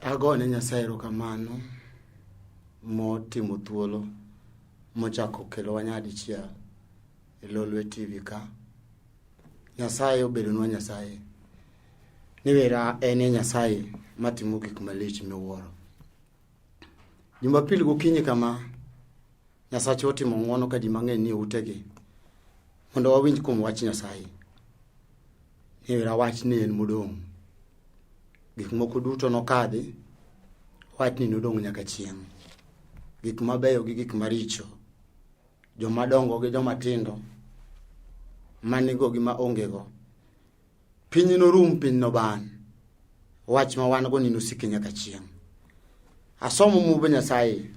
Agone Nyasaye erokamano motimo thuolo mochako okelowa nyadichiel e Lolwe TV ka. Nyasaye obedonwa Nyasaye. Niwera en e Nyasaye matimo gik malich miwuoro. Jumapil gokinyi kama, Nyasache otimo ng'wono ka ji mang'eny nie utegi mondo wawinj kuom wach Nyasaye. Niwera wach ni en modong'. Gik moko duto nokadhi, wachni nodong' nyaka chieng'. Gik mabeyo gi gik maricho, joma dongo gi joma tindo, manigo gi ma ongego. Piny norum, piny noban. Wach ma wan go ni nosiki nyaka chieng'. Asomo mumb Nyasaye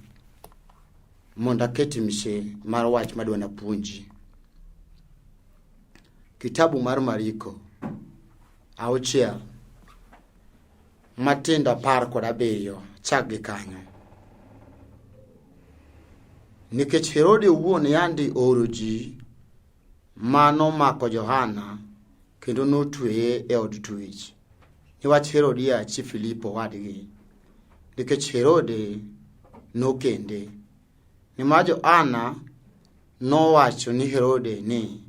mondo aket mise mar wach madwa napuonji. Kitabu mar Mariko auchiel matindo 17 chak gi kanyo. Nikech Herode owuon yandi ooro ji ma nomako Johana kendo notweye e od twech niwach Herodia chi Filipo owadgi, nikech Herode nokende. Nimar Johana nowacho ni Herode ni,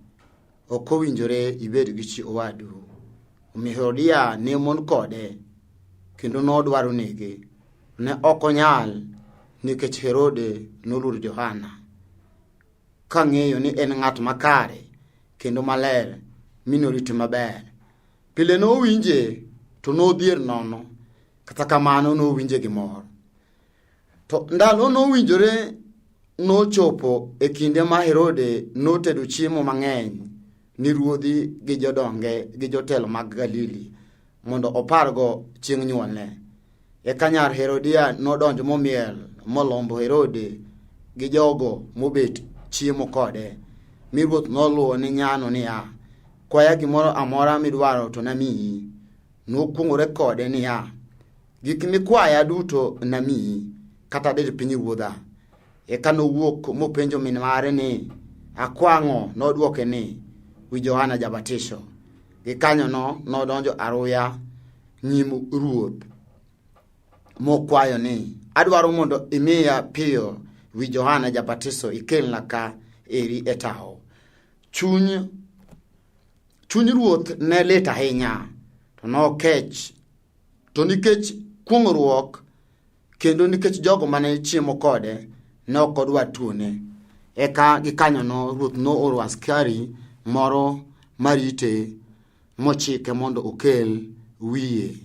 Ok owinjore ibed gi chi owadu. Omiyo Herodia ne mon kode kendo nodwaro nege. Ne ok onyal nikech Herode noluoro Johana, kang'eyo ni en ng'at makare kendo maler, mi norite maber. Pile nowinje to nodhier nono, kata kamano nowinje gi mor. To ndalo nowinjore nochopo e kinde ma Herode notedo chiemo mang'eny ni ruodhi gi jodonge gi jotelo mag Galili mondo opargo chieng' nyuolne. Eka nyar Herodia nodonjo momiel molombo Herode gi jogo mobet chiemo kode. Mi ruoth noluwo ni nyano niya, Kwaya gimoro amora midwaro to namiyi. Nokuong'ore kode niya, Gik mikwaya duto namiyi, kata dir pinyruodha. Eka nowuok mopenjo min mare ni, Akwa ang'o? Nodwoke ni, Wi Johana Jabatiso. Gikanyono nodonjo aruya nyim ruoth mokwayo ni, Adwaro mondo imiya piyo wi Johana Jabatiso ikelna ka eri e tawo. Chuny ruoth ne lit ahinya, to nokech To nikech kuong'ruok kendo nikech jogo mane chiemo kode ne ok odwar tuone. Eka gikanyono ruoth nooro askari moro marite mochike mondo okel wiye.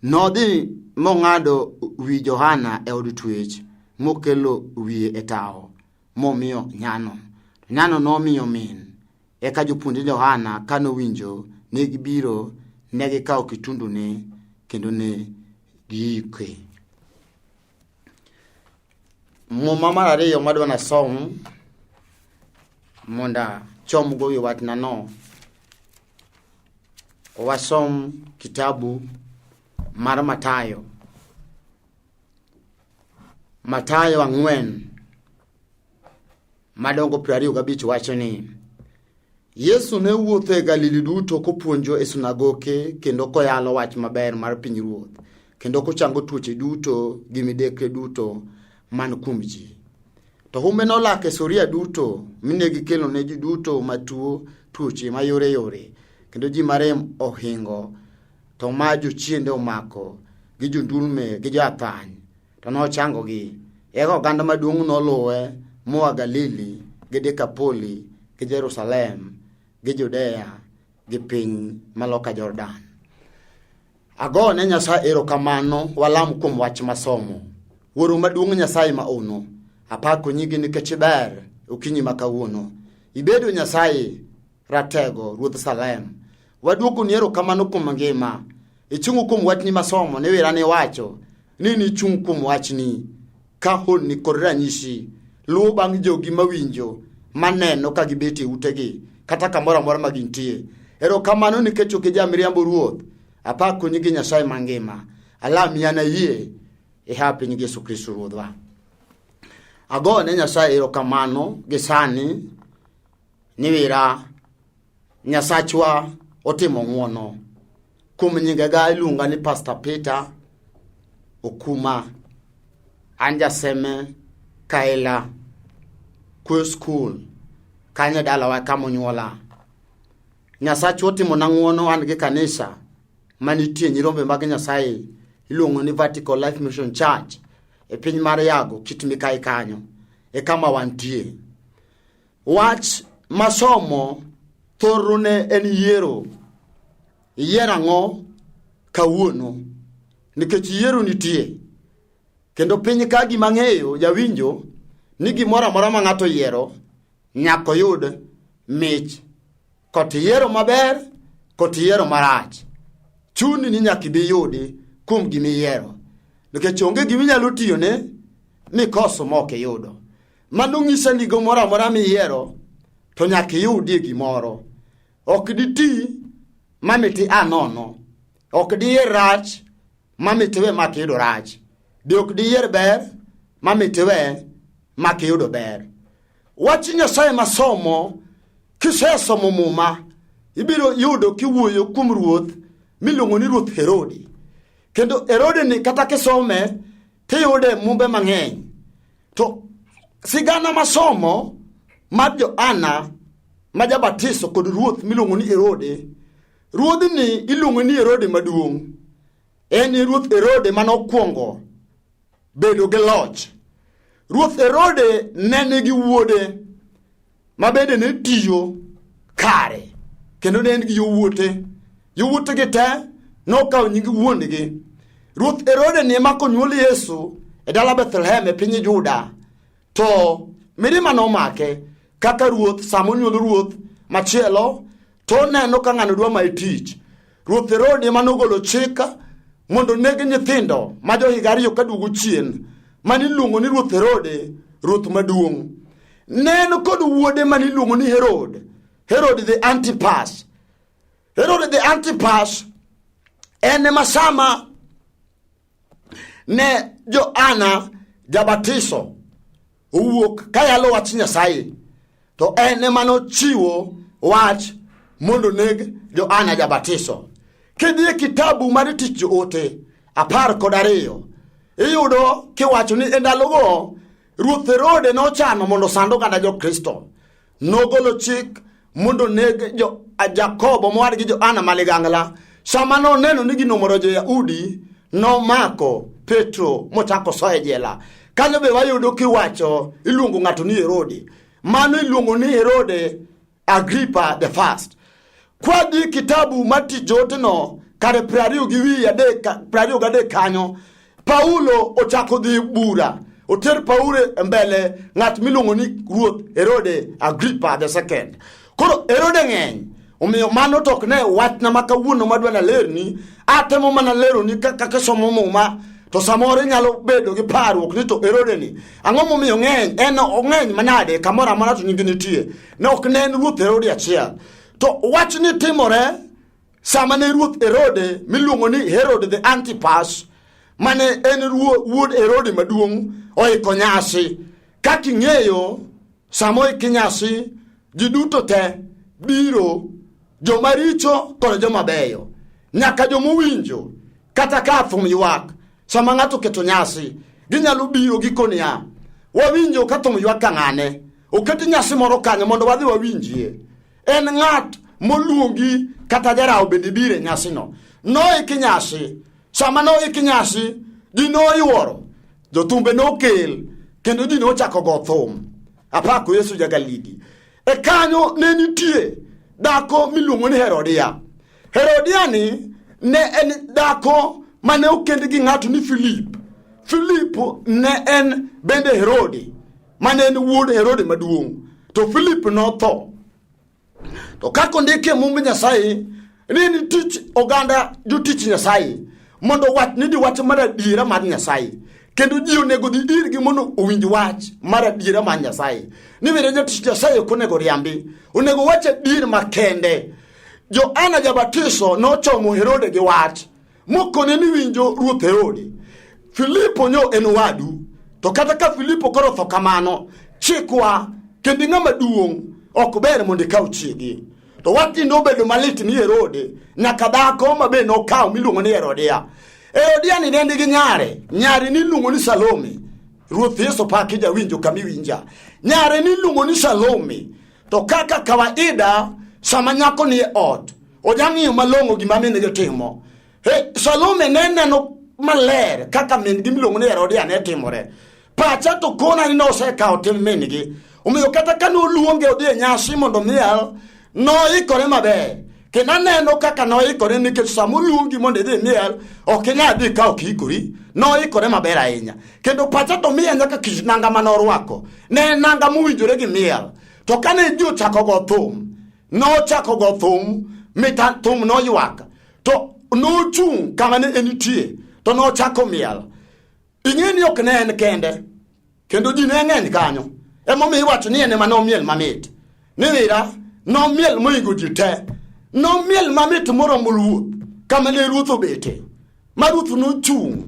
Nodhi mong'ado wi Johana e od twech mokelo wiye e tawo momiyo nyano. Nyano nomiyo min. Eka jopuonjre Johana ka nowinjo ne gibiro, ne gikawo kitundune kendo ne giike. Muma mar ariyo madwa nasom mondo achomgo wi wachnano, wasom kitabu mar Mathayo. Mathayo 4 madongo 25 wacho ni Yesu ne wuotho e Galili duto kopuonjo e sunagoke kendo koyalo wach maber mar pinyruoth kendo kochango tuoche duto gi midekre duto man kuom ji. To humbe nolak e Suria duto mi ne gikelo ne ji duto matuo tuoche mayore yore kendo ji marem ohingo to ma jochiende omako gi jondulme gi joathany to nochangogi. Eka oganda maduong' noluwe moa Galili gi Dekapoli gi Jerusalem gi Judea gi piny maloka Jordan. Ago ne Nyasaye erokamano, walam kuom wach masomo. Wuoro maduong' Nyasaye ma ono, apako nyingi nikech iber okinyi ma kawuono. Ibedo Nyasaye Ratego, Ruodh Salem. Waduokoni erokamano kuom ngima. Ichungo kuom wachni masomo ni wira ni wacho ni nichung' kuom wachni ka honni kod ranyisi luwo bang' jogi mawinjo maneno ka gibet e utegi kata kamoro amora ma gintie. Erokamano nikech ok ijamiriambo Ruoth. Apako nyingi Nyasaye mangima. Alami an ayie e hapi nying Yesu Kristo Ruodhwa. Ago ne Nyasaye erokamano gi sani Niwira Nyasachwa otimo ng'wono. Kuom nyingega iluonga ni Pastor Peter Okuma. An jaseme Kaela Kwe School kanyo e dalawa kama onyuola. Nyasachwa otimona ng'uono an gi kanisa manitie nyirombe mag Nyasaye iluongo ni Vertical Life Mission Church e piny mar Yago kit Mikai kanyo e kama wantie. Wach masomo thorone en yiero. Iyiero ang'o kawuono? Nikech yiero nitie. Kendo piny ka gima ang'eyo jawinjo ni gimoro amora ma ng'ato oyiero nyaka oyud mich. Kot yiero maber, kot yiero marach. Chuni ni nyaka ibi yudi kuom gima iyiero. Nikech onge gima inyalo tiyone mikoso ma ok iyudo. Mano nyisa ni gimoro amora miyiero to nyaka iyudie gimoro. Ok diti ma miti a nono. Ok diyier rach ma mit iwe mak iyudo rach. Be ok diyier ber ma mit iwe mak iyudo ber. Wach Nyasaye masomo kisesomo Muma ibiro yudo kiwuoyo kuom ruoth miluongo ni ruoth Herode. Kendo Herode ni kata kisome tiyude mumbe mang'eny. To sigana masomo mar Johana ma jabatiso kod ruoth miluongo ni Herode, ruodhni iluongo ni Herode maduong'. En e ruoth Herode mane okwongo bedo gi loch. Ruoth Herode ne nigi wuode ma bende ne tiyo kare kendo ne en gi yowuote. Yowuotegi te nokawo nying wuon-gi. Ruoth Herode ni ema konyuol Yesu e dala Bethlehem e piny Juda to mirima nomake kaka ruoth sama onyuol ruoth machielo to oneno ka ng'ano dwa maye tich. Ruoth Herode ema nogolo chik mondo neg nyithindo ma johiga ariyo kaduogo chien mane iluongo ni ruoth Herode ruoth maduong'. Ne en kod wuode mane iluongo ni Herod, Herod the Antipas. Herod the Antipas en ema sama ne Johana Jabatiso owuok kayalo wach Nyasaye to en ema nochiwo wach mondo neg Johana Jabatiso. Kidhi e kitabu mar tich joote 12 iyudo kiwacho ni e ndalogo ruoth Herode nochano mondo osand oganda Jokristo. Nogolo chik mondo neg jo Jakobo mowadgi Johana maligangla. Sama noneno ni gino moro jo-Yahudi, nomako Petro mochako soye jela. Kanyo be wayudo kiwacho iluongo ng'ato ni Herode. Mano iluongo ni Herode Agrippa the First. Kwadhi kitabu mar tich jooteno kare 20 gi wiye adek 23 kanyo Paulo ochako dhi bura oter Paulo e mbele ng'at miluongo ni ruoth Herode Agrippa the second. Koro Herode ng'eny omiyo mano to ok ne wachna ma kawuono madwa nalerni atemo mana leroni kaka kisomo muma to samoro inyalo bedo gi parruok ni to Herode ni ang'o momiyo ng'eny en ong'eny manade kamoro amora to nyinge nitie ne ok ne en ruoth Herode achiel to wachni timore sama ne ruoth Herode miluongo ni Herod the Antipas mane en wuod Herode maduong' oiko nyasi kaka ing'eyo sama oiki nyasi ji duto te biro joma richo kod joma beyo nyaka joma owinjo kata ka thum ywak sama ng'ato oketo nyasi ginyalo biro giko niya wawinjo ka thum ywak ka ng'ane oket nyasi moro kanyo mondo wadhi wawinjie en ng'at moluongi kata jarawo bende biro e nyasino noiki nyasi sama noiki nyasi ji noyuoro jothumbe nokel kendo ji nochako go thum apako yesu jagalili e kanyo ne nitie dhako miluongo ni herodia herodia ni ne en dhako mane okend gi ng'ato ni filip filip ne en bende herode mane en wuod Herode maduong' to Filip notho. To kaka ondiki e Mumb Nyasaye ni en tich oganda jotich Nyasaye mondo owach ni ji wach mar adiera mar Nyasaye kendo ji onego dhi irgi mondo owinj wach mar adiera mar Nyasaye. Ni were jatich Nyasaye ok onego riambi, onego wach adier makende. Johana Jabatiso nochomo Herode gi wach mokone ni winjo ruoth Herode, Filipo nyo en owadu, to kata ka Filipo koro otho kamano, chikwa kendo ing'ama duong' ok ber mondo ikaw chiegi. To wachni nobedo malit ni Herode nyaka dhako ma be nokawo miluongo ni Herodia. Herodia ni ne nigi nyare, nyare niluongo ni Salome. Ruoth Yesu paki jawinjo kama iwinja. Nyare niluongo ni Salome. To kaka kawaida sama nyako ni e ot, ojang'iyo malong'o gima min-gi timo. He, Salome ne neno maler kaka min-gi miluongo ni Herodia ne timore. Pacha to kona ni nosekawo tim min-gi. Omiyo kata ka noluonge odhi e nyasi mondo miel, noikore maber. Kendo aneno kaka noikore nikech sama oluongi mondo idhi miel, ok inyal dhi ka ok iikori. Noikore maber ahinya. Kendo pacha to miye nyaka kit nanga ma norwako. Ne en nanga mowinjore gi miel. To kane ji ochako go thum, nochako go thum, mita thum noywak. To nochung' kama ne enitie, to nochako miel. Ing'e ni ok ne en kende, kendo ji ne ng'eny kanyo. Emomiyo iwacho ni en ema nomiel mamit. Niwira, nomiel mohingo ji te. Nomiel mamit moromo ruoth, kama ne ruoth obete. Ma ruoth nochung'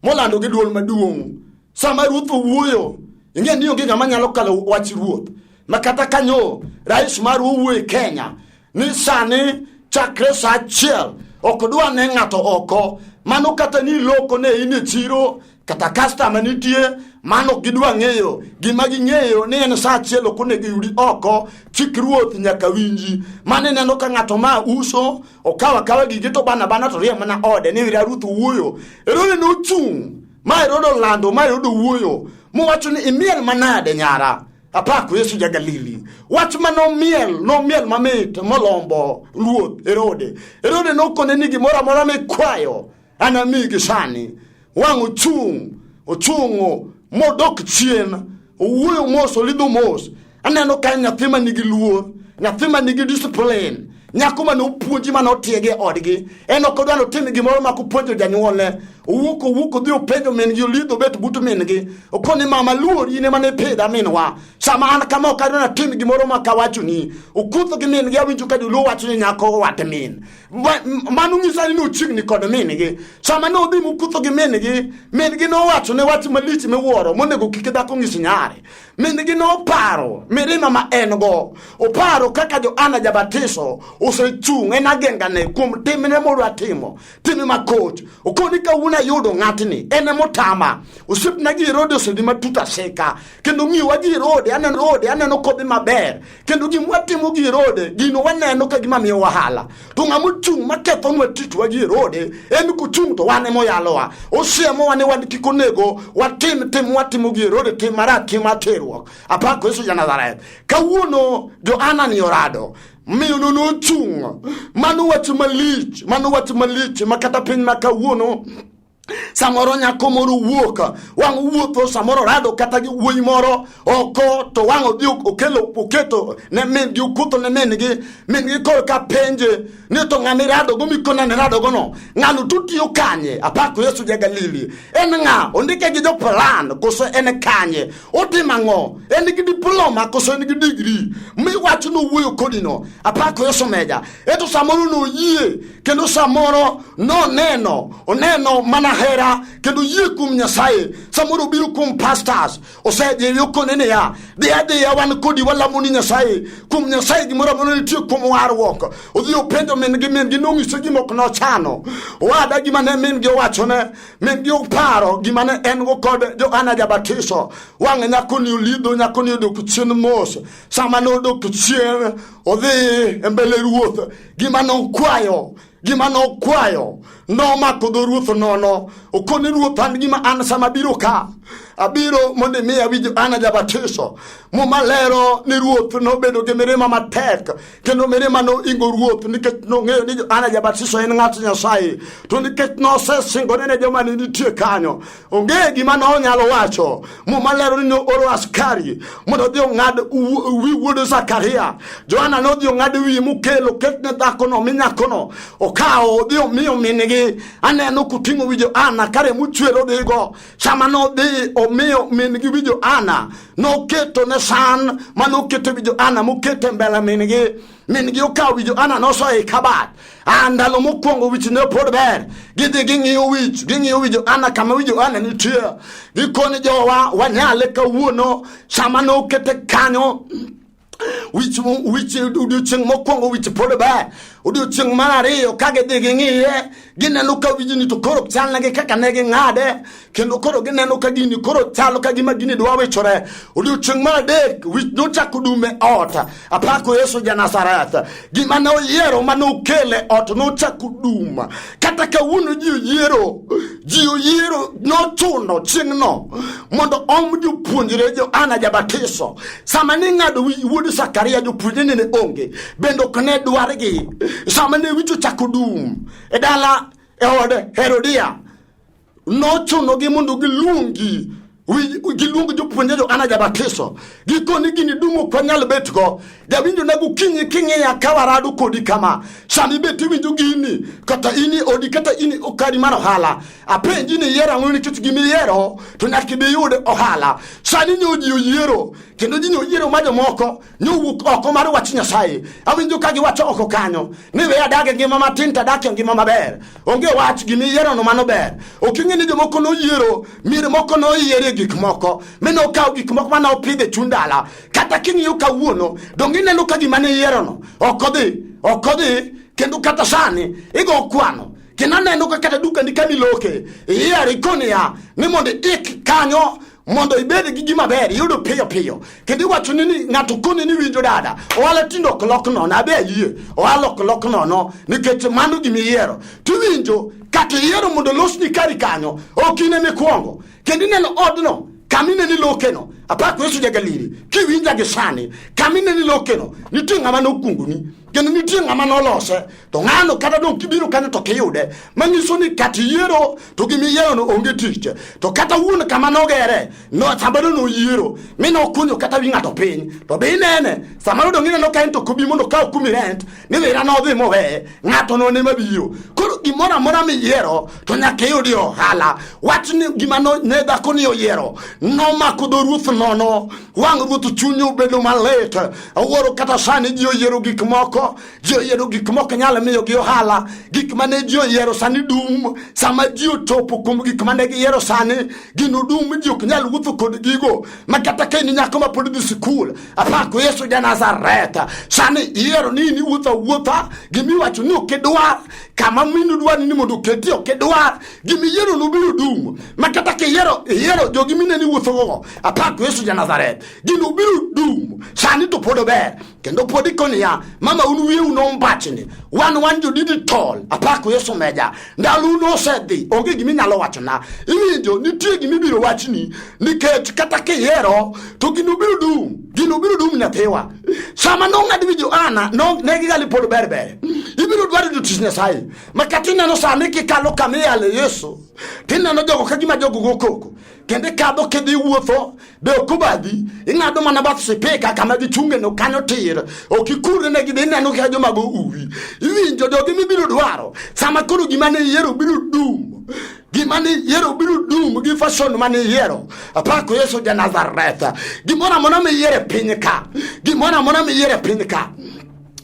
molando gi dwol maduong'. Sama ruoth owuoyo, ing'e ni onge ng'ama nyalo kalo wach ruoth. Ma kata kanyo rais marwa owuoyo e Kenya ni sani chakre sa achiel ok dwa ne ng'ato oko. Mano kata ni loko ne in e chiro kata kastama nitie, mano ok gidwa ng'eyo. Gima ging'eyo ni en sa achiel ok onego yudi oko, chik ruoth nyaka winji. Mano ineno ka ng'ato ma uso okawo akawa gige to bana bana to riemb mana ode ni wira ruoth owuoyo. Herode nochung' ma Herode olando ma Herode owuoyo mowacho ni imiel manade nyara. Apako Yesu ja Galili. Wach ma nomiel, nomiel mamit molombo ruoth Herode. Herode nokone ni gimoro amora mikwayo anamiyi gi sani. Wang' ochung', ochung'o modok chien, owuoyo mos, olidho mos. Aneno ka nyathi ma nigi luor, nyathi ma nigi discipline, nyako mane opuonji mane otiegi e odgi, en ok odwa notim gimoro mak opuonjo janyuolne. Owuok owuok odhi openjo min-gi, olidho obet but min-gi. Okoni mama luor in ema ne ipidha minwa. Sama an kama ok adwa natim gimoro mak awachoni. Okutho gi min-gi awinjo ka joluo wacho ni nyako wat min. Mano nyisa ni nochiegni kod min-gi. Sama ne odhi mokutho gi min-gi, min-gi nowacho ne wach malich miwuoro monego kik dhako nyis nyare. Min-gi noparo mirima ma en go. Oparo kaka Johana Jabatiso osechung' en agengane kuom timne modwa timo, time makoch. Okoni kawuono ayudo ng'atni, en emotama. Osiepna gi Herode osedhi matut asika. Kendo ng'iwa gi Herode, aneno Herode, aneno kodhi maber. Kendo gima watimo gi Herode, gino waneno ka gima miyowa ohala. To ng'ama ochung' makethonwa tichwa gi Herode, en kochung' to wan ema oyalowa. Osiemowa ni wan kik onego watim tim watimo gi Herode, tim marach, tim mar terruok. Apako Yesu ja Nazareth. Kawuono Johana ni orado. Miyo no nochung'. Mano wach malich, mano wach malich ma kata piny ma kawuono samoro nyako moro wuok wang' wuotho samoro rado kata gi wuoyi moro oko to wang' odhi okelo oketo ne min gi okutho ne min gi min gi koro ka penje ni to ng'ama irado go mikona ni irado go no ng'ano to tiyo kanye apako Yesu ja Galili en ng'a ondike gi jo plan koso en kanye otimo ang'o en gi diploma koso en gi degree mi wach no wuoyo kodi no apako Yesu meja eto samoro noyie kendo samoro noneno oneno mana hera kendo yie kuom Nyasaye samoro obiro kuom pastors osejiwi okone niya dhi adhiya wan kodi walamo ni Nyasaye kuom Nyasaye gimoro amora nitie kuom warruok odhi openjo min gi min gi nong'ise gima ok nochano owada gima ne min gi owachone min gi oparo gima ne en go kod Johana Jabatiso wang' nyakoni olidho nyakoni odok chien mos sama nodok chien odhi e mbele ruoth gima nokwayo gima nokwayo nomako dho ruoth nono okoni ruoth an gima an sama abiro ka abiro mondo imi awinj Johana Jabatiso muma lero ni ruoth nobedo gi mirima matek kendo mirima noingo ruoth nikech nong'eyo ni Johana Jabatiso en ng'at Nyasaye to nikech nosesingore ne joma ne nitie kanyo onge gima nonyalo wacho muma lero ni nooro askari mondo odhi ong'ad wi wuod Zakaria Johana nodhi ong'ad wiye mokelo oket ne dhakono mi nyakono okawo odhi omiyo min-gi aneno koting'o wi Johana ka remo chwer odhigo sama nodhi omiyo min-gi wi Johana noketo ne san manoketo wi Johana mokete mbele min-gi min-gi okawo wi Johana nosoyo e kabat a ndalo mokwongo wich ne pod ber gidhi ging'iyo wich ging'iyo wi Johana kama wi Johana nitie gikoni jowa wanyale kawuono sama nokete kanyo wich wich odiochieng' mokwongo wich pod ber Odiochieng' mar ariyo ka gidhi ging'iye, gineno ka wijni to koro chalnegi kaka ne ging'ade, kendo koro gineno ka gini koro chalo ka gima gini dwa wichore. Odiochieng' mar adek wich nochako dum e ot. Apako Yesu ja Nazareth. Gima ne oyiero mane okele ot nochako dum. Kata kawuono ji oyiero, ji oyiero nochuno chieng'no mondo om jopuonjre Johana Jabatiso. Sama ne ing'ado wi wuod Zakaria jopuonjre nene onge, bende ok ne dwargi. Sama ne wich ochako dum e dala e od Herodia, nochunogi mondo giluongi giluong jopuonjre Johana Jabatiso. Gikoni gini dum ok wanyal betgo. Jawinjo na gokinyi king'iya ka warado kodi kama, sama ibet iwinjo gini, kata in e odi kata in e kari mar ohala, apenji ni iyiero ang'o nikech gima iyiero to nyaka ibi iyud ohala. Sani nyo ji oyiero kendo ji nyo oyiero ma jomoko nyowuok oko mar wach Nyasaye. Awinjo ka giwacho oko kanyo ni we adag e ngima matin to adak e ngima maber. Onge wach gima iyierono mano ber. Ok ing'e ni jomoko noyiero, mier moko noyierie gik moko, mi nokawo gik moko mane opidho e chuny dala. Kata king'iyo kawuono, donge ineno ka gima ne iyierono ok odhi, ok odhi, kendo kata sani igo kwano. Kendo aneno ka kata dukani kama iloke, iyiero ikoniya ni mondo ik kanyo mondo ibed gi gima ber iyudo piyo piyo kendo iwacho ni ng'ato koni ni winjo dada ohala tinde ok lok nono abe ayie ohala ok lok nono nikech mano gima iyiero tiwinjo kata iyiero mondo olosni kari kanyo ok in ema ikwongo kendo ineno odno kama ineni lokeno apako Yesu ja Galili kiwinja gi sani kama ineni lokeno nitie ng'ama nokuongoni kendo nitie ng'ama nolose to ng'ano kata dong kibiro kanyo to kiyude manyiso ni kata iyiero to gima iyierono onge tich to kata wuon kama nogere no samoro noyiero mi nokunyo kata wi ng'ato piny to be inene samoro dong ineno ka en to kobi mondo okaw kumi rent ni wira nodhi moweye ng'ato none mabiro koro gimoro amora miyiero to nyaka iyudi ohala wach ni gima ne dhako ni oyiero nomako dho ruoth nono wang' ruoth chunye obedo malit awuoro kata sani ji oyiero gik moko ji oyiero gik moko nyalo miyogi ohala gik mane ji oyiero sani dum sama ji ochopo kuom gik mane giyiero sani gino dum ji ok nyal wuotho kod gigo ma kata ka in nyako ma pod dhi sikul apako Yesu ja Nazareth sani iyiero ni in iwuotho awuotha gimiwacho ni ok idwar kama minu dwar ni mondo oketi ok idwar gimiyiero nobiro dum ma kata kiyiero iyiero jogi mineni iwuothogo apako Yesu ja Nazareth gino biro dum sani to pod ober kendo pod ikoniya mama un wiyeu nombachni wan wan jo digital apako Yesu meja ndalo nosedhi onge gima inyalo wachona iwinjo nitie gima ibiro wachni nikech kata kiyiero to gino biro dum gino biro dum nyathiwa sama nong'ad wi Johana ne gigali pod ber ber ibiro dwaro jotich Nyasaye ma kata ineno sani kikalo kama iyale Yesu tineno jogo ka gima jogo go koko kendo ikadho kidhi wuotho be ok obadhi ing'ado mana bath sipika kama gichungeno kanyo tir ok ikurre negi be ineno ka joma go uwi iwinjo jogi mibiro dwaro sama koro gima ne iyiero biro dum gima ne iyiero biro dum gi fason mane iyiero apako Yesu ja Nazareth gimoro amora miyiero e piny ka gimoro amora miyiero e piny ka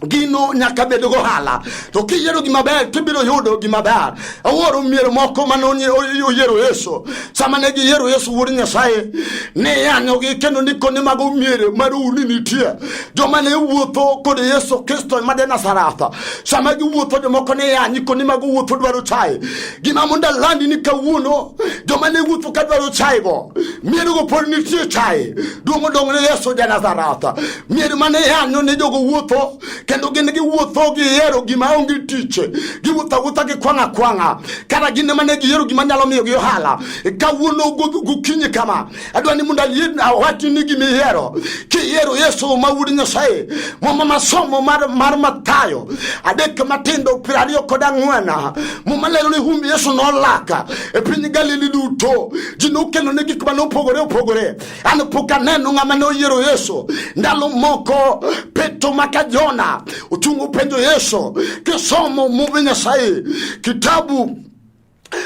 gino nyaka bed gohala to kiyiero gima ber tibiro yudo gima ber awuoro mier moko mane oyiero Yesu sama ne giyiero Yesu wuod Nyasaye ne yanyogi kendo ndiko ni mago mier mar uni nitie joma ne wuotho kod Yesu Kristo ma ja Nazareth sama giwuotho jomoko ne yanyi koni mago wuotho dwaro chae gima mondo alandi ni kawuono joma ne wuotho ka dwaro chae go miergo pod nitie chae duong' odong' ne Yesu ja Nazareth mier mane yanyo ne jogo wuotho kendo gin giwuotho giyiero gima onge tich giwuotho awuotha gikwang' akwang'a kata gin ema ne giyiero gima nyalo miyogi ohala kawuono gokinyi kama adwa ni mondo awachni ni gima iyiero kiyiero Yesu ma wuod Nyasaye muma masomo mar Mathayo adek matindo 24 muma lero ni humb Yesu nolaka e piny Galili duto ji nokelo ne gik mane opogore opogore an pok aneno ng'ama ne oyiero Yesu ndalo moko Petro maka Jona ochung' openjo Yesu kisomo mumbe Nyasaye kitabu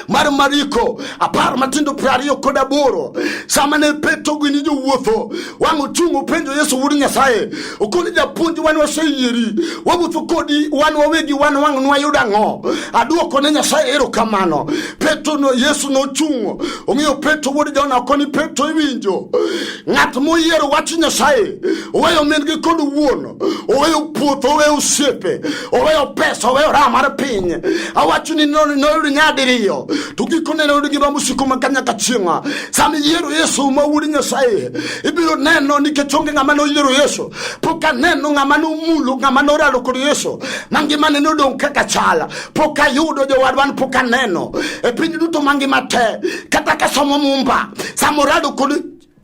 Mar Mariko 10:28, sama ne Petro gini jowuotho, wang' ochung' openjo Yesu wuod Nyasaye, okoni japuonj, wan waseyieri, wawuotho kodi, wan wawegi, wan wang' nwayudo ang'o? Aduoko ne Nyasaye erokamano. Petro no, Yesu nochung' ong'iyo Petro wuod Jona, okoni Petro, iwinjo ng'at moyiero wach Nyasaye, oweyo min gi kod wuon, oweyo puoth, oweyo osiepe, oweyo pesa, oweyo raha mar piny. Awacho ni noyud nyadiriyo, to gikone noyud ngima mosiko maka nyaka chieng'. Sama iyiero Yesu ma wuod Nyasaye, ibiro neno nikech onge ng'ama noyiero Yesu. Pok aneno ng'ama nomulo, ng'ama norado kod Yesu ma ngimane nodong' kaka chal. Pok ayudo jowadwa, pok aneno e piny duto mangima te, kata kasomo Mumba, sama orado kod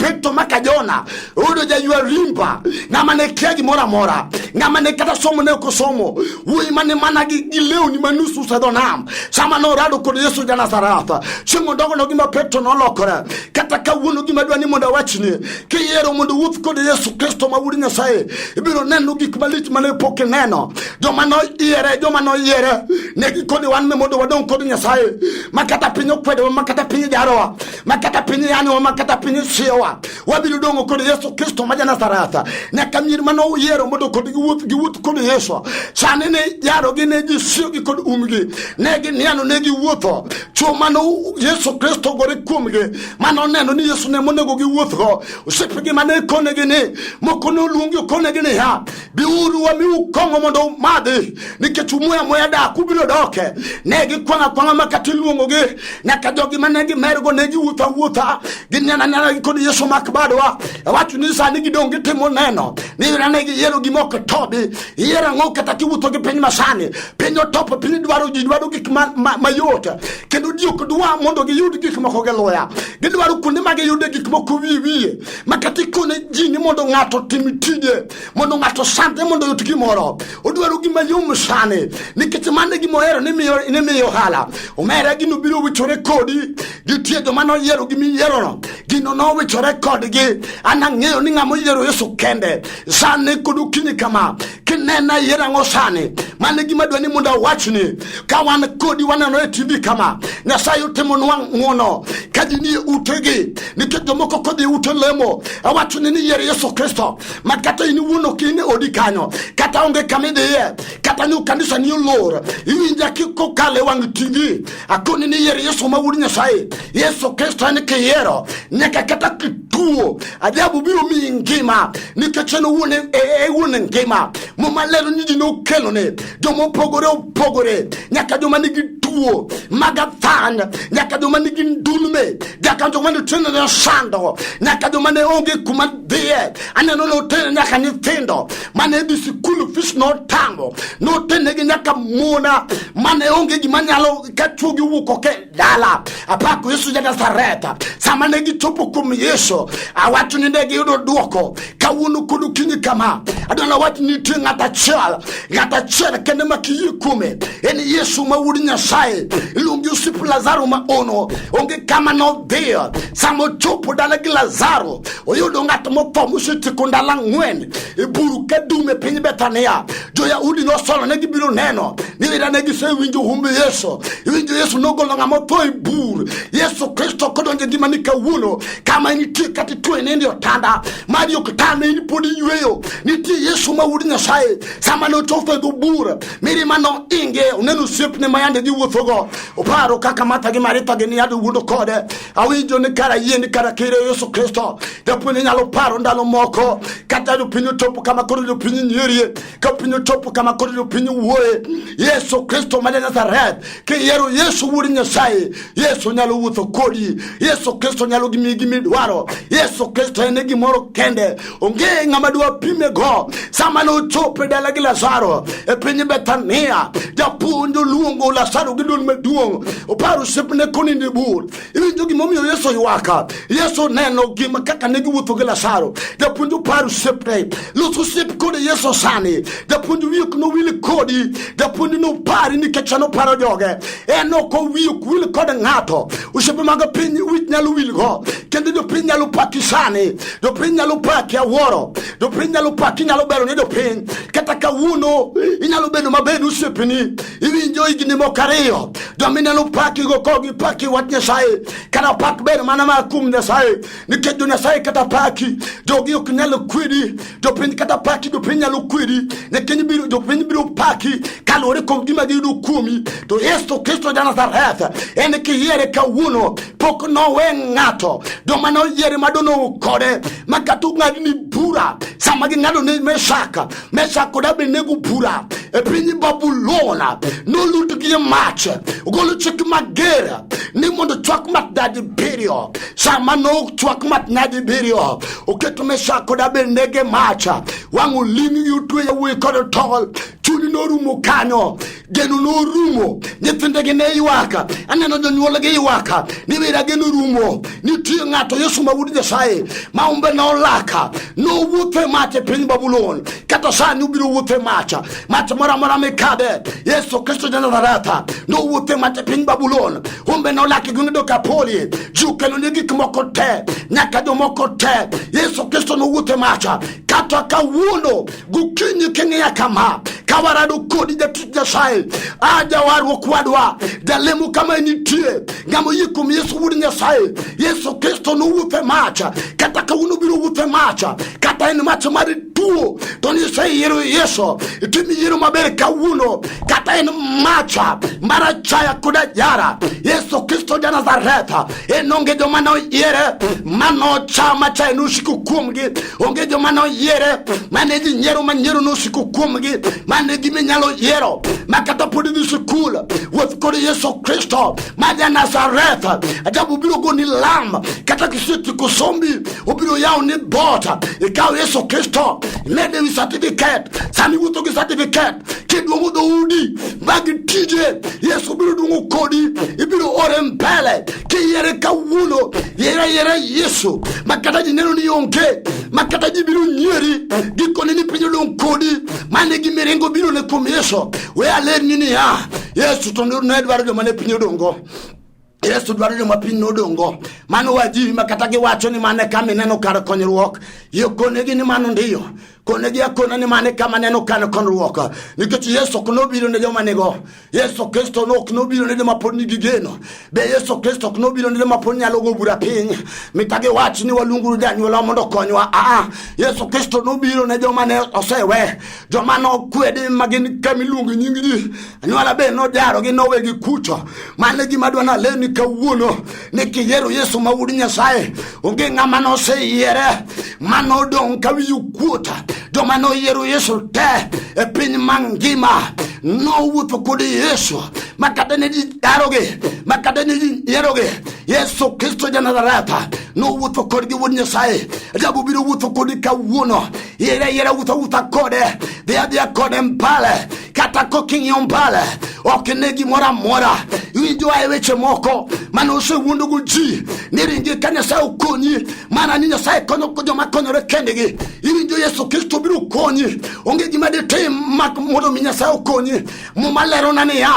Petro maka Jona, oyudo jaywa rimba, ng'ama ne kia gimoro amora, ng'ama ne kata somo ne ok osomo, wuoyi mane mana gi lewni ma nusu osedho nam, sama norado kod Yesu ja Nazareth, chieng' odogono gima Petro nolokore. Kata kawuono gima dwa ni mondo awachni, kiyiero mondo wuoth kod Yesu Kristo ma wuod Nyasaye, ibiro neno gik malich mane pok ineno. Joma noyiere, joma noyiere, ne gikoni wan me mondo wadong' kod Nyasaye, ma kata piny okwedowa, ma kata piny jarowa, ma kata piny yanyowa, ma kata piny siyowa, wabiro dong'o kod Yesu Kristo ma ja-Nazareth. Nyaka mier mane oyiero mondo kod giwuoth, giwuoth kod Yesu, sani ne jarogi, ne gisiyogi kod umgi, ne giniano, ne giwuotho. Chwo mane Yesu Kristo ogore kuomgi, mane oneno ni Yesu ne monego giwuothgo, osiepegi mane konegi ni moko noluongi okonegi niya, biuru wamiu kong'o mondo umadhi, nikech umuya muya dak ubiro doke. Ne gikwang'o akwang'a ma kata iluongogi, nyaka jogi mane gimergo ne giwuotho awuotha, gineno anena gi kod Yesu mak badwa. Awacho ni sani gidong' gitimo neno ni ne giyiero gima ok tobi. Iyiero ang'o kata kiwuotho gi piny masani? Piny otopo, piny dwaro, ji dwaro gik mayot, kendo ji ok dwa mondo giyud gik moko gi luya. Gidwaro kuonde ma giyude gik moko wiye wiye, ma kata ikone ji ni mondo ng'ato otim tije, mondo ng'ato osandre mondo oyud gimoro, odwaro gima yom sani, nikech mano e gima ohero ni miyo ohala. Omera, gino biro wichore kodi. Nitie joma noyiero gima iyierono, gino nowichore kodgi. An ang'eyo ni ng'ama oyiero Yesu kende sani kod okinyi kama kinena, yiero ang'o sani? Mano e gima dwa ni mondo awachni. Ka wan kodi waneno e TV kama, Nyasaye otimonwa ng'wono ka ji nie utegi, nikech jomoko kodhi e ute lemo. Awacho ni yier Yesu Kristo, ma kata in iwuon ok in e odi kanyo, kata onge kama idhiye, kata ni kanisa ni olor, iwinja kokalo e wang' TV, akoni ni yier Yesu ma wuod Nyasaye. Yesu Kristo en kiyiero, nyaka kata kituo, ajabu biro miyi ngima, nikech en owuon e wuon ngima. Muma lero ni ji nokelone joma opogore opogore, nyaka joma nigi tuo mag athany, nyaka joma nigi ndulme, nyaka joma ne tiende sando, nyaka joma ne onge kuma dhiye. Aneno notene nyaka nyithindo mane dhi sikul, fis notamo, notenegi nyaka mona mane onge gima nyalo ka chuogi wuok oko e dala. Apako Yesu ja Nazareth. Sama ne gichopo kuom Yesu, awacho ni ne giyudo duoko. Kawuono kod okinyi kama, adwa wach ni nitie ng'at achiel, ng'at achiel kende ma kiyie kuome, en Yesu ma wuod Nyasaye. Iluongi osiep Lazaro ma ono, onge kama nodhiyo. Sama ochopo dala gi Lazaro, oyudo ng'at motho mosetieko ndalo 4 e buru ka dum e piny Bethania. Jo-Yahudi nosolo ne gibiro neno ni ne gisewinjo humb Yesu. Iwinjo Yesu nogolo ng'ama otho e bur. Yesu Kristo kodonjo e ngimani kawuono, kama nitie kata ituo inindo e otanda mari ok tame, in pod iyweyo, nitie Yesu ma wuod Nyasaye. Sama nochopo e dho bur, mirima noinge, oneno osiepne ma yande giwuothogo, oparo kaka Martha gi Maritha gin yande wuondo kode. Awinjo ni kara yie ni kara kire Yesu Kristo. Japuonj nyalo paro ndalo moko kata jopiny ochopo kama koro jopiny nyierie, ka piny ochopo kama koro jopiny wuoye. Yesu Kristo ma Nazareth, kiyiero Yesu wuod Nyasaye, Yesu nyalo wuotho kodi. Yesu Kristo nyalo gimiyi gimidwaro. Yesu Kristo en e gimoro kende, onge ng'ama dwa pime go. Sama nochopo e dala gi Lazaro e piny Bethania, japuonj oluongo Lazaro gi dwol maduong', oparo osiepne konindo e bur. Iwinjo gimomiyo Yesu ywaka? Yesu neno gima kaka ne giwuotho gi Lazaro. Japuonj oparo osiepne, loso osiep kod Yesu sani. Japuonj wiye ok nowil kodi, japuonj nopari nikech en oparo joge. En ok owiye ok wil kod ng'ato. Osiepe mag piny wich nyalo wil go, kendo jopiny nyalo paki sani, jopiny nyalo paki. awuoro. Jopiny nyalo paki, nyalo bero ne jopiny. Kata kawuono inyalo bedo maber ni osiepni. Iwinjo higni moko ariyo. Joma inyalo paki go kogi paki wach Nyasaye. Kata pak ber mana mar kuom Nyasaye. Nikech jo Nyasaye kata paki, jogi ok nyal kwedi. Jopiny kata paki, jopiny nyalo kwedi. Nikech biro jopiny biro paki kaluwore kod gima giyudo kuomi. To Yesu Kristo ja Nazareth en kiyiere kawuono pok nowe ng'ato. Joma noyiere madono kode ma kata ong'adni bura sama ging'ado ne Meshak, Meshak kod Abednego bura e piny Babulon nolutgi e mach, ogolo chik mager ni mondo chwak mach nyadibiriyo. Sama nochwak mach nyadibiriyo, oketo Meshak kod Abednego e mach, wang' oling' gi otwe yawuoyi kod tol, chuny norumo kanyo, geno norumo, nyithindegi ne ywak, aneno jonyuolgi ywak ni wera geno rumo. Nitie ng'ato Yesu ma wuod Nyasaye ma umbe nolaka, nowuotho e mach e piny Babulon, kata sani obiro wuotho e mach, mach moro amora mikadhe. Yesu Kristo ja Nazareth nowuotho e mach e piny Babulon, umbe nolak e gweng' Dekapoli, ji okelone gik moko te, nyaka jomoko te. Yesu Kristo nowuotho e mach. Kata kawuono gokinyi king'iya kama, ka warado kodi jatich Nyasaye, a jawarruok wadwa, jalemo kama nitie, ng'ama oyie kuom Yesu wuod Nyasaye, Yesu Kristo nowuotho e mach, kata kawuono obiro wuotho e mach, kata en mach mar tuo, to niseyiero Yesu, itim yiero maber kawuono, kata en mach mar achaya kod ajara, Yesu Kristo ja Nazareth, en onge joma noyiere manocham achaye nosiko kuomgi, onge joma noyiere mane ji nyiero ma nyiero nosiko kuomgi, mane gima inyalo yiero ma kata pod idhi sikul, wuoth kod Yesu Kristo ma ja Nazareth. Ajabu obiro goni lam, kata kisetieko sombi obiro yawo ni dhoot. Ikaw Yesu Kristo imede wi certificate, sani iwuotho gi certificate kiduong'o dhoudi mag tije, Yesu biro duong'o kodi, ibiro ore mbele kiyiere kawuono. Yiere ayiera Yesu ma kata ji neno ni onge, ma kata ji biro nyieri, gikone ni piny odong' kodi, mane gi miringo biro ne kuom Yesu. We alerni niya, Yesu to ne dwaro joma ne piny odong'go. Yesu dwaro joma piny nodong'go. Mano wajiwi ma kata giwacho ni mane kama ineno kar konyruok, yie konegi ni mano ndiyo. Konegi akona ni mane kama neno kar konyruok. Nikech Yesu ok nobiro ne joma nigo. Yesu Kristo ok nobiro ne joma pod nigi geno. Be Yesu Kristo ok nobiro ne joma pod nyalo go bura piny. Mita giwach ni waluonguru janyuola mondo okonywa. Aa, Yesu Kristo nobiro ne joma ne osewe, joma nokwedi ma gin kama iluongo nying ji. Anyuola be nojarogi nowegi kucho. Mano e gima adwa naleni kawuono ni kiyiero Yesu ma wuod Nyasaye, onge ng'ama noseyiere manodong' ka wiye okuot. Joma noyiero Yesu te e piny mangima nowuotho kod Yesu ma kata ne ji darogi, ma kata ne ji nyierogi, Yesu Kristo ja Nazareth nowuotho kodgi wuod Nyasaye. Ajabu biro wuotho kodi kawuono. Yiere ayiera wuotho awuotha kode, dhi adhiya kode mbele, kata koking'iyo mbele ok ine gimoro amora. Iwinjo ae weche moko mane osewuondogo ji ni ringi ka Nyasaye okonyi, mana ni Nyasaye konyo joma konyore kendgi. Iwinjo Yesu Kristo biro konyi, onge gima ditim mak mondo mi Nyasaye okonyi. Muma lerona niya,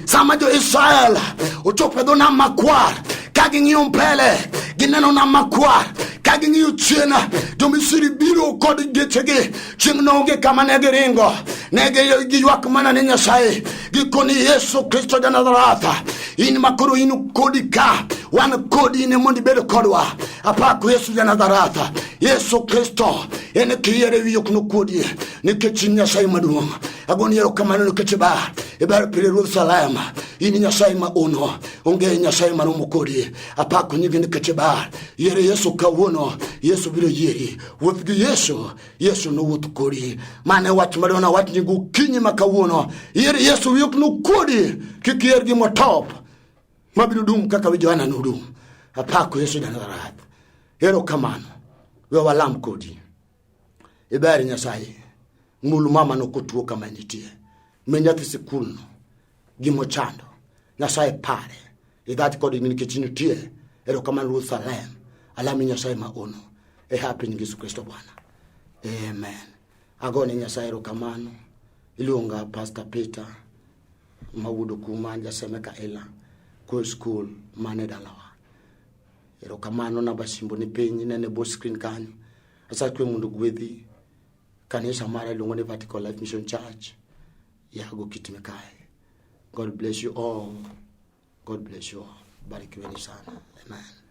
sama jo-Israel ochopo e dho nam makwar, ka ging'iyo mbele gineno nam makwar, ka ging'iyo chien jo-Misri biro kod gechegi. Chieng' no onge kama ne giringo, ne giywak mana ne Nyasaye. Gikoni Yesu Kristo ja Nazareth, in ma koro in kodi ka, wan kodi ne mondo ibed kodwa. Apako Yesu ja Nazareth. Yesu Kristo en kiyiere wiyi ok nokuodie, nikech in Nyasaye maduong'. Agoni erokamano nikech ibar, iber pile Ruoth Salem. In Nyasaye ma uno, onge Nyasaye maromo kodi. Apako nyingi nikech ibar. Yiere Yesu kawuono, Yesu biro yieri. Wuoth gi Yesu, Yesu nowuoth kodi. Mano e wach madwa nawachni gokinyi ma kawuono. Yier Yesu wiyi ok nokuodi, kik iyier gimotop mabiro dum kaka wi Johana nodum. Apako Yesu ja Nazareth. Erokamano. We walam kodi. Iber Nyasaye. Ng'ul mama no kotuo kama nitie. Mi nyathi sikulno gimochando. Nyasaye pare. Idhach kode nikech nitie. Erokamano Ruoth Salem. Alami Nyasaye ma ono. E hapi nying Yesu Kristo Bwana. Amen. Agone Nyasaye erokamano. Iluonga Pastor Peter mawuodo kuma Jasemeka Ela kwe school mane dalawa. Erokamano namba simbo ni piny inene bo screen kanyo. Nyasaye kwe mondo ogwedhi. Kanisa mara iluongo ni Vertical Life Mission Church. Yago Kitime kae. God bless you all. God bless you all. Barikiweni sana. Amen.